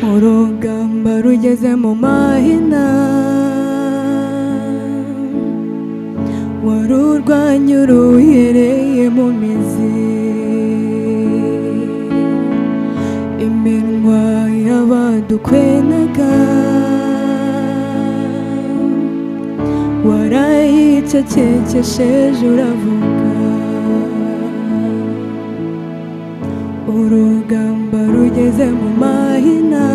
Urugamba rugeze mu mahina, warurwanya uruhereye mu mizi, iminwa y'abadukwenaga warayicecekesheje uravuga. Urugamba rugeze mu mahina,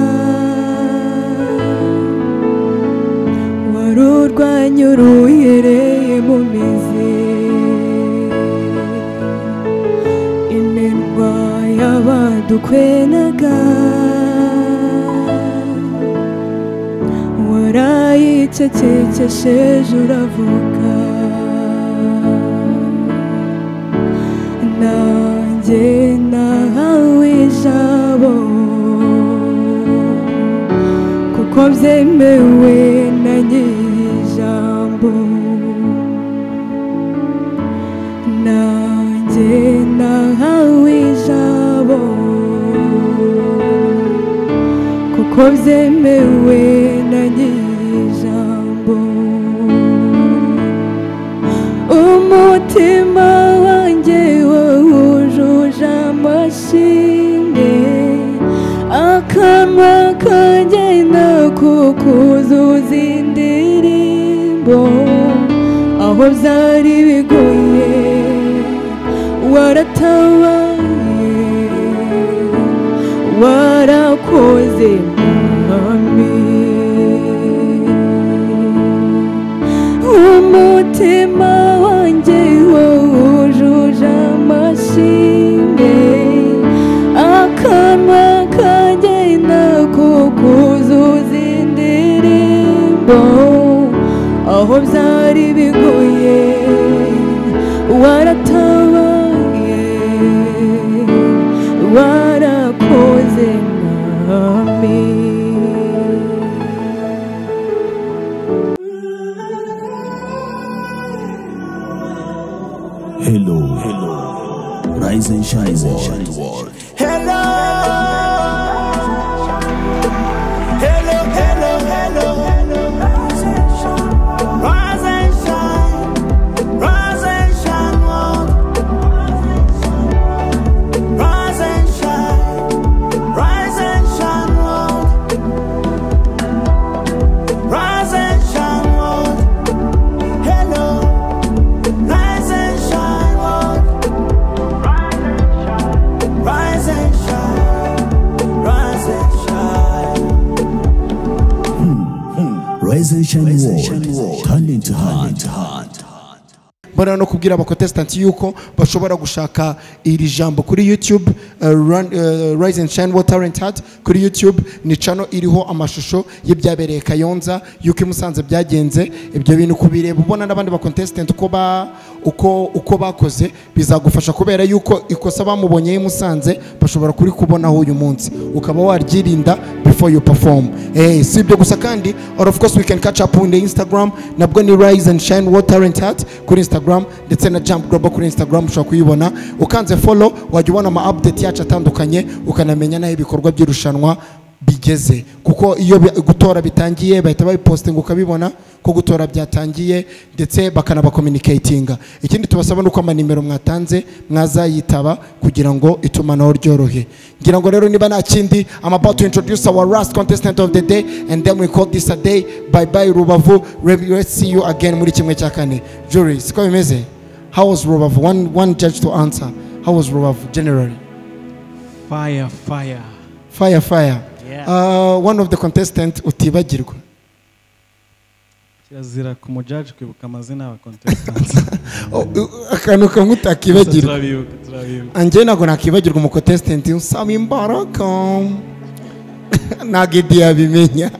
warurwanya uruhereye mu mizi, iminwa y'abadukwenaga warayicecekesheje uravuga. Nanjye nahawe ijabo kuko byemewe na nyir'ijambo, nanjye nahawe ijabo kuko byemewe na nyir'ijambo. Umutima wanjye wujuje amashimwe, akanwa kanjye nako kuzuza indirimbo. Aho byari bigoye waratabaye, warakoze mwami. Umutima wanjye wujuje amashimwe, akanwa kanjye nako kuzuza indirimbo. Aho byari bigoye waratabaye, warakoze mwami. Hello, hello, rise and shine, world. Hello, hello, hello, hello, rise and shine, rise and shine, world. Rise and shine, rise and shine, world. Rise and shine, world. Hello, rise and shine, world. Rise and shine, rise and shine. Rise and shine, world. Turn into hand. Mbona no kubwira aba contestants yuko bashobora gushaka iri jambo kuri YouTube, Rise and Shine World Talent Hunt kuri YouTube ni channel iriho amashusho y'ibyabereye Kayonza, yuko Musanze byagenze. Ibyo bintu kubireba ubona n'abandi ba contestant uko bakoze bizagufasha, kubera yuko ikosa bamubonye Musanze bashobora kuri kubonaho uyu munsi, ukaba waryirinda before you perform. Si ibyo gusa kandi, or of course we can catch up on the Instagram, nabwo ni Rise and Shine World Talent Hunt kuri Instagram, ndetse na Jump Global kuri Instagram ushobora kuyibona. Ukanze follow wajya ubona ama update yacu atandukanye, ukanamenya naho ibikorwa by'irushanwa bigeze, kuko iyo gutora bitangiye bahita babipostinga ukabibona ko gutora byatangiye, ndetse bakanabacommunicatinga. Ikindi tubasaba nuko amanimero mwatanze mwazayitaba kugira ngo itumanaho ryorohe. Ngira ngo rero niba nta kindi, I'm about to introduce our last contestant of the day and then we call this a day. Bye bye Rubavu, let's see you again muri kimwe cya kane. Jury, siko bimeze? How was Rubavu? One judge to answer. How was Rubavu generally? Fire, fire. Fire, fire. Yeah. One of the contestants utibagirwa. Kirazira ku mujaji kwibuka amazina y'aba contestants. Akantu kamwe utakibagirwa. Turabibuka. Anje ntabwo nakibagirwa umu contestant usaba imbaraga. Ntabwo Idi yabimenya.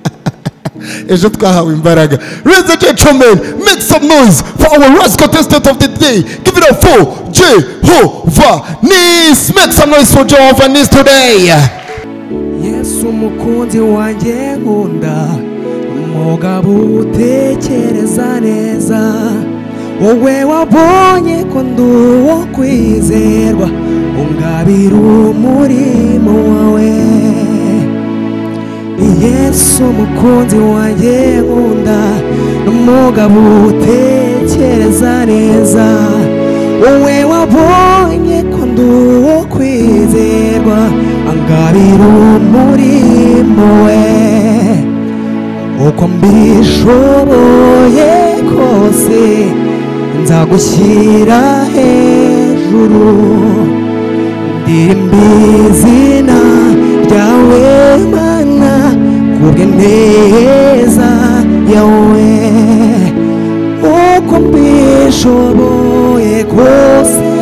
Ejo twahawe imbaraga. Ladies and gentlemen, make some noise for our last contestant of the day. Give it up for Jehovah Nis. Make some noise for Jehovah Nis today. Yesu umukunzi wanjye nkunda, umugabo utekereza neza, wowe wabonye ko ndi uwo kwizerwa, ungabira umurimo wawe. Yesu umukunzi wanjye nkunda, n'umugabo utekereza neza, wowe wabonye ko ndi uwo kwizerwa, angabira umurimo we. Uko mbishoboye kose nzagushyira hejuru, ndirimba izina ryawe Mana kubw'ineza yawe. Uko mbishoboye kose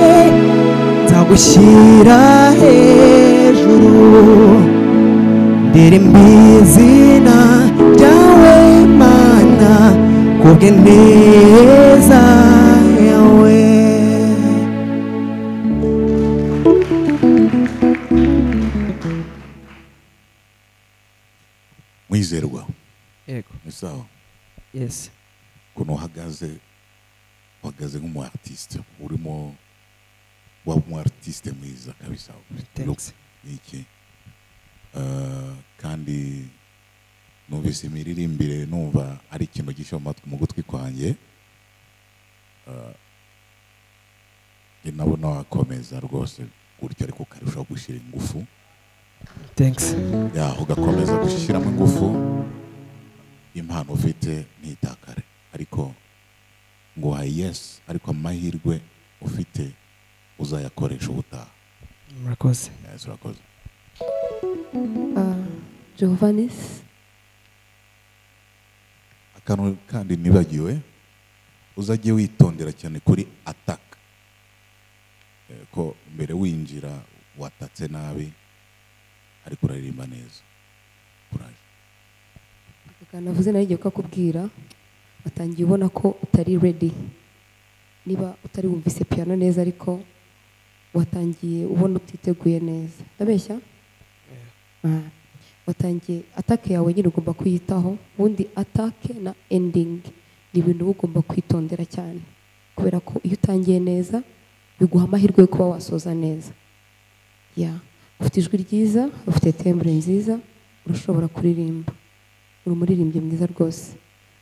nzagushyira hejuru, ndirimba izina ryawe Mana kubw'ineza yawe. Mwizerwa. Yego. Ni sawa. Yes. Kuno uhagaze nk'umu artiste, urimo wa umu artiste mwiza kabisa. Thanks. Iki. Kandi numvise imiririmbire numva ari ikintu gishya mu gutwi kwanjye. Nabona wakomeza rwose gutyo, ariko ukarushaho gushyira ingufu. Thanks. Ya, ugakomeza gushyiramo ingufu, impano ufite ntitakare. Ariko ngo yes, ariko amahirwe ufite uzayakoresha ubutaha. Murakoze. Yes, urakoze. Giovannis. Akantu kandi nibagiwe, uzajye witondera cyane kuri attack. Ko mbere winjira watatse nabi, ariko uraririmba neza. Courage. Navuze nawe igiye kukubwira, watangiye ubona ko utari ready. Niba utari wumvise piano neza, ariko watangiye ubona utiteguye neza. Ndabeshya? Watangiye attack yawe nyine ugomba kuyitaho. Ubundi attack na ending ni ibintu ugomba kwitondera cyane, kubera ko iyo utangiye neza biguha amahirwe yo kuba wasoza neza. Ya, ufite ijwi ryiza, ufite timbre nziza, urashobora kuririmba, uri umuririmbyi mwiza rwose.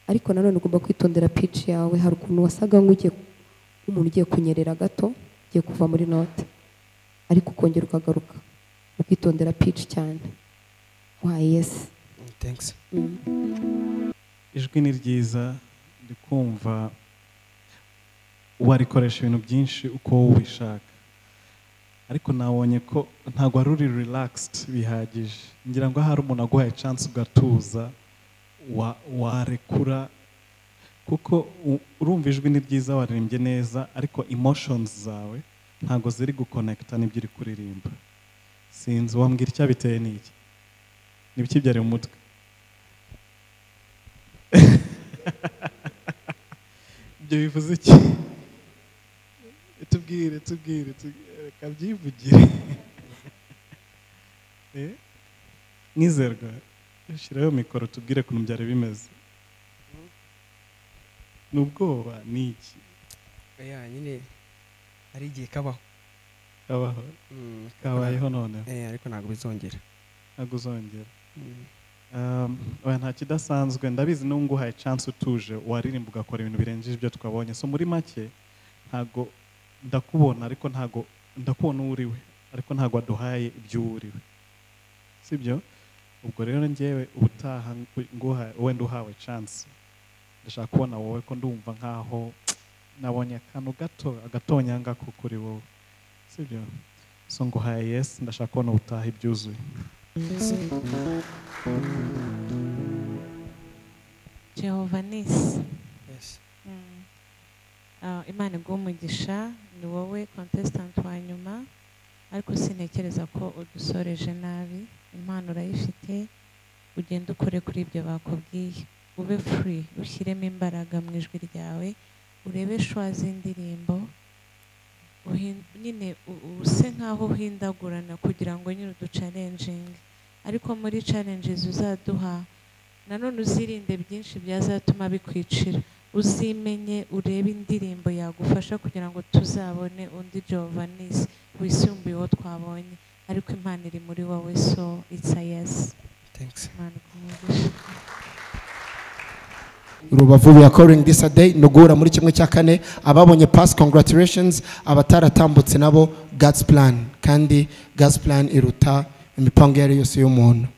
Ariko nanone ugomba kwitondera pitch yawe. Hari ukuntu wasaga nk'ugiye umuntu ugiye kunyerera gato, ugiye kuva muri note, ariko ukongera ukagaruka. Ukitondera pitch cyane. Why yes. Thanks. Ijwi ni ryiza, ndikumva warikoresha ibintu byinshi uko ubishaka, ariko nabonye ko ntabwo wari uri relaxed bihagije. Ngira ngo hari umuntu aguhaye chance ugatuza, warekura, kuko urumva ijwi ni ryiza, waririmbye neza, ariko emotions zawe ntabwo ziri guconnecta n'ibyo uri kuririmba. Sinzi wambwira icyabiteye ni iki? Ni ibiki byari mu mutwe? Ibyo bivuze iki? Tubwire, reka byivugire. Mwizerwa, shyiraho mikoro tubwire ukuntu byari bimeze. Ni ubwoba ni iki? Ya nyine ari igihe kabaho. Kabaho. Kabayeho none. Ariko ntabwo bizongera. Ntabwo uzongera. Oya, nta kidasanzwe. Ndabizi n'unguhaye chance utuje waririmba ugakora ibintu birengeje ibyo twabonye. So muri make ntago ndakubona, ariko ntago ndakubona uriwe, ariko ntago waduhaye ibyo uriwe, sibyo? Ubwo rero njyewe ubutaha nguha wenda uhawe chance, ndashaka kubona wowe, ko ndumva nkaho nabonye akantu gato agatonyanga ko kuri wowe, sibyo? So nguhaye yes, ndashaka kubona ubutaha ibyuzuye. Giovannis. Yes. Imana iguhe umugisha, ni wowe contestant wa nyuma, ariko sintekereza ko udusoreje nabi. Impano urayifite, ugende ukore kuri ibyo bakubwiye, ube free, ushyiremo imbaraga mu ijwi ryawe, urebe shwa z'indirimbo, nyine use nkaho uhindagurana kugira ngo nyine uduchallenginge. Ariko muri challenges uzaduha nanone uzirinde byinshi byazatuma bikwicira. Uzimenye, urebe indirimbo yagufasha kugira ngo tuzabone undi Giovannis wisumbuye uwo twabonye. Ariko impano iri muri wowe, so it's a yes. Thanks. Imana iguhe umugisha. Rubavu, we are calling this a day. Ni uguhura muri 1/4. Ababonye pass, congratulations. Abataratambutse nabo, God's plan, kandi God's plan iruta imipango iyo ari yose y'umuntu.